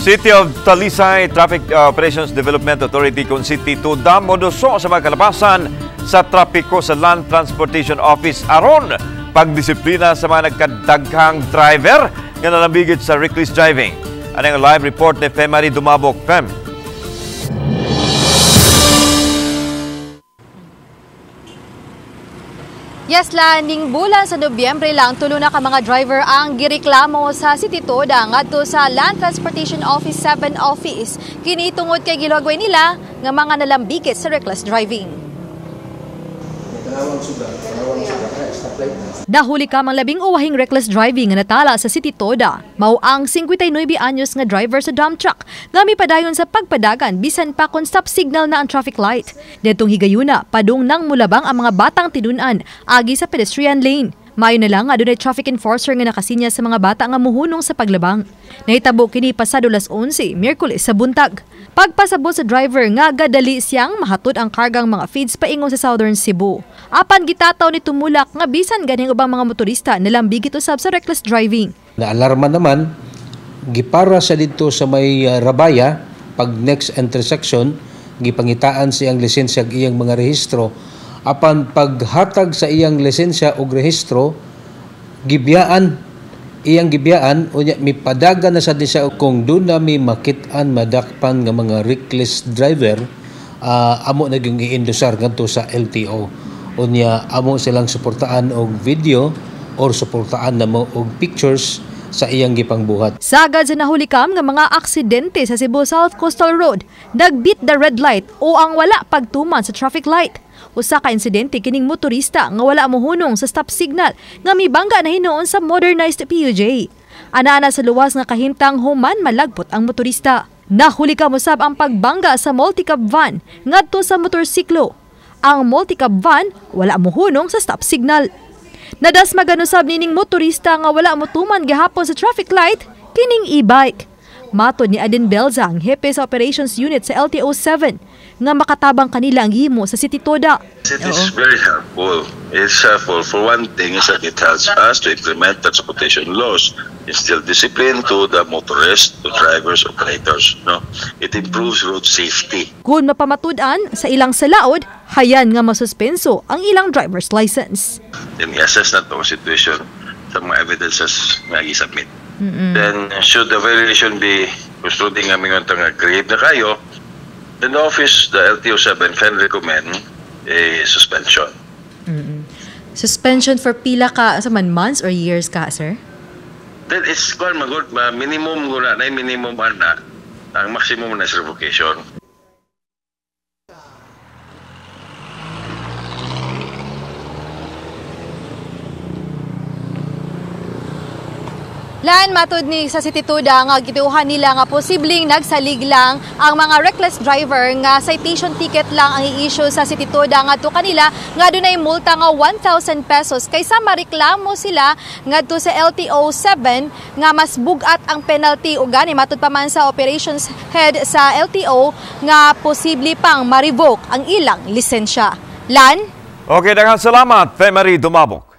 City of Talisay Traffic Operations Development Authority kung City TODA moduso sa mga kalapasan sa trapiko sa Land Transportation Office aron pagdisiplina sa mga nagkadaghang driver nga nalambigit sa reckless driving. Ano ang live report ni Femary Dumabok? Fem. Yes, ning bulan sa Nobyembre lang, tulo na ka mga driver ang gireklamo sa City TODA ngadto sa Land Transportation Office 7 office. Kini tungod kay gilagway nila nga mga nalambigit sa reckless driving. Nahuli ka mang 12 reckless driving nga natala sa City TODA. Mao ang 59 anyos nga driver sa dump truck nga mipadayon sa pagpadagan bisan pa kon stop signal na ang traffic light. Detong higayuna, padung nang mulabang ang mga batang tinun-an agi sa pedestrian lane. Mayo na lang adunay traffic enforcer nga nakasinya sa mga bata nga muhunong sa paglabang. Nahitabo kini pasado alas 11, Miyerkules sa buntag. Pagpasabot sa driver nga gadali siyang mahatod ang kargang mga feeds paingon sa Southern Cebu. Apan gitataw ni tumulak nga bisan ganing ubang mga motorista nalambigit usab sa reckless driving. Naalarma naman, gipara sa dito sa may Rabaya, pag next intersection, gipangitaan siyang lisensya ug iyang mga rehistro. Apan paghatag sa iyang lisensya og rehistro, gibiyaan, iyang gibiyaan, unya mipadagan na sad ni siya. Kung doon na mi makit-an madakpan nga mga reckless driver, amo na gyud giindusar ngadto sa LTO. Unya amo silang suportaan og video or suportaan namo og pictures sa iyang gipangbuhat. Sagad sa nahulikam nga mga aksidente sa Cebu South Coastal Road, nag-beat the red light o ang wala pagtuman sa traffic light. Usa ka insidente kining motorista nga wala mohunong sa stop signal nga mibangga na hinuon sa modernized PUJ. Ana-ana sa luwas nga kahimtang human malagpot ang motorista. Nahuli ka mosab ang pagbangga sa multicab van ngadto sa motorsiklo. Ang multicab van wala mohunong sa stop signal. Nadasmagan usab nining motorista nga wala motuman gihapon sa traffic light kining e-bike. Matod ni Adin Belza, ang hepe sa Operations Unit sa LTO 7, nga makatabang kanila ang himo sa City TODA. It is very helpful. It's helpful for one thing is that it helps us to implement transportation laws, instill discipline to the motorists, to drivers, operators. No, it improves road safety. Kung mapamatud-an sa ilang salaod, hayan nga masuspenso ang ilang driver's license. Then i-assess na to ang situation sa mga evidences nga i-submit. Then should the violation be construed nga mingon nga grave na kayo, then the office, the LTO 7 can recommend a suspension. Suspension for pila ka sa man months or years ka, sir? Then it's kwan magud minimum guna na minimum ana, ang maximum na is revocation. Lan matud ni sa City TODA nga gituohan nila nga posibleng nagsalig lang ang mga reckless driver nga citation ticket lang ang i-issue sa City TODA ngadto kanila nga dunay multa nga 1,000 pesos kaysa mareklamo sila ngadto sa LTO 7 nga mas bug-at ang penalty ug gani matud pa man sa operations head sa LTO nga posible pang ma-revoke ang ilang lisensya. Lan? Okay, daghang salamat, Femary Dumabok.